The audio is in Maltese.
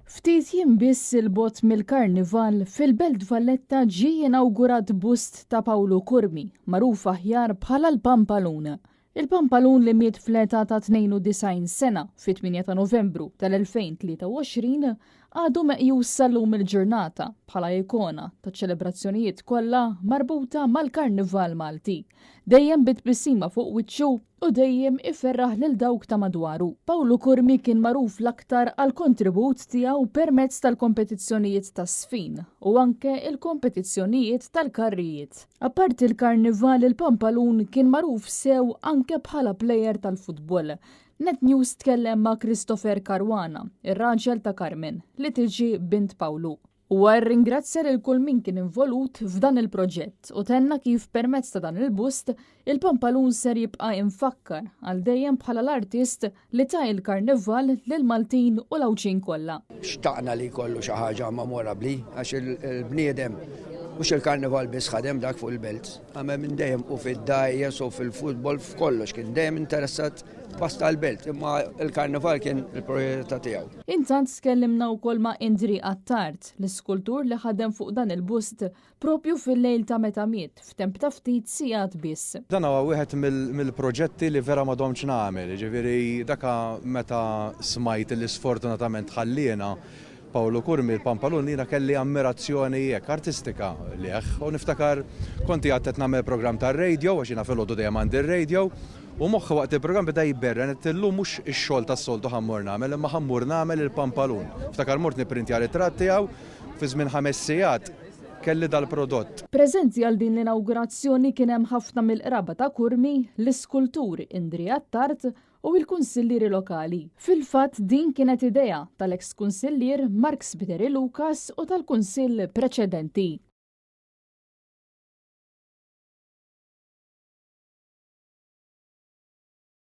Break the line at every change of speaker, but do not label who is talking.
Ftit jiem biss 'il bogħod mill-Karnival, fil-Belt Valletta ġie inawgurat bust ta' Pawlu Curmi, magħruf aħjar bħala l-Pampalun. Il-Pampalun li miet fl-età ta' 92 sena fit-8 ta' Novembru tal-2023 għadu meqjus sal-lum il-ġurnata bħala ikona taċ-ċelebrazzjonijiet kollha marbuta mal-Karnival Malti. Dejjem bi tbissima fuq wiċċu u dejjem iferraħ lil dawk ta' madwaru. Pawlu Curmi kien magħruf l-aktar għall-kontribut tiegħu permezz tal-kompetizzjonijiet taż-żfin u anke l-kompetizzjonijiet tal-karrijiet. Apparti l-karnival il-Pampalun kien magħruf sew anke bħala plejer tal-futbol. Net News tkellem ma' Christopher Caruana, ir-raġel ta' Carmen, li tiġi bint Pawlu. Huwa rringrazzja lil kull min kien involut f'dan il-proġett u tenna kif permezz ta' dan il-bust, il-Pampalun ser jibqa' imfakkar għal dejjem bħala l-artist li ta il-Karnival lill-Maltin u l-Għawdxin kollha.
Xtaqna li jkollu xi ħaġa memorabbli għax il-bniedem mhux il-Karnival biss ħadem dak fuq il-belt, għamel minn dejjem u fid-dgħajjes u fil-futbol f'kollox kien dejjem interessat basta l-belt, imma il-Karnival kien il-priorità tiegħu.
Intant tkellimna wkoll ma' Indri Attard, l-iskultur li ħadem fuq dan il-bust propju fil-lejl ta' meta miet, f'temp ta' ftit sigħat biss.
Dan huwa wieħed mill-proġetti li vera ma domtx nagħmel, jiġifieri daka meta smajt li sfortunatament ħalliena Paolo Curmi l-Pampalun jiena kelli ammirazzjoni hekk artistika lih u niftakar kont qiegħed qed nagħmel programm tar-radio għax jiena filgħodu dejjem għandi r-radio u moħħi waqt il-programm beda jberren għedt illum mhux ix-xogħol tas-soltu ħa mmur nagħmel imma ħa mmur nagħmel il-Pampalun. Niftakar mort nipprintja ritratt tiegħu fi żmien ħames sigħat kelli dal-prodott.
Preżenti għal din l-inawgurazzjoni kien hemm ħafna mill-qraba ta' Curmi, l-iskultur Indri Attard u l-kunsillieri lokali. Fil-fatt din kienet idea tal-eks kunsillier Mark Spiteri Lucas u tal-kunsill preċedenti.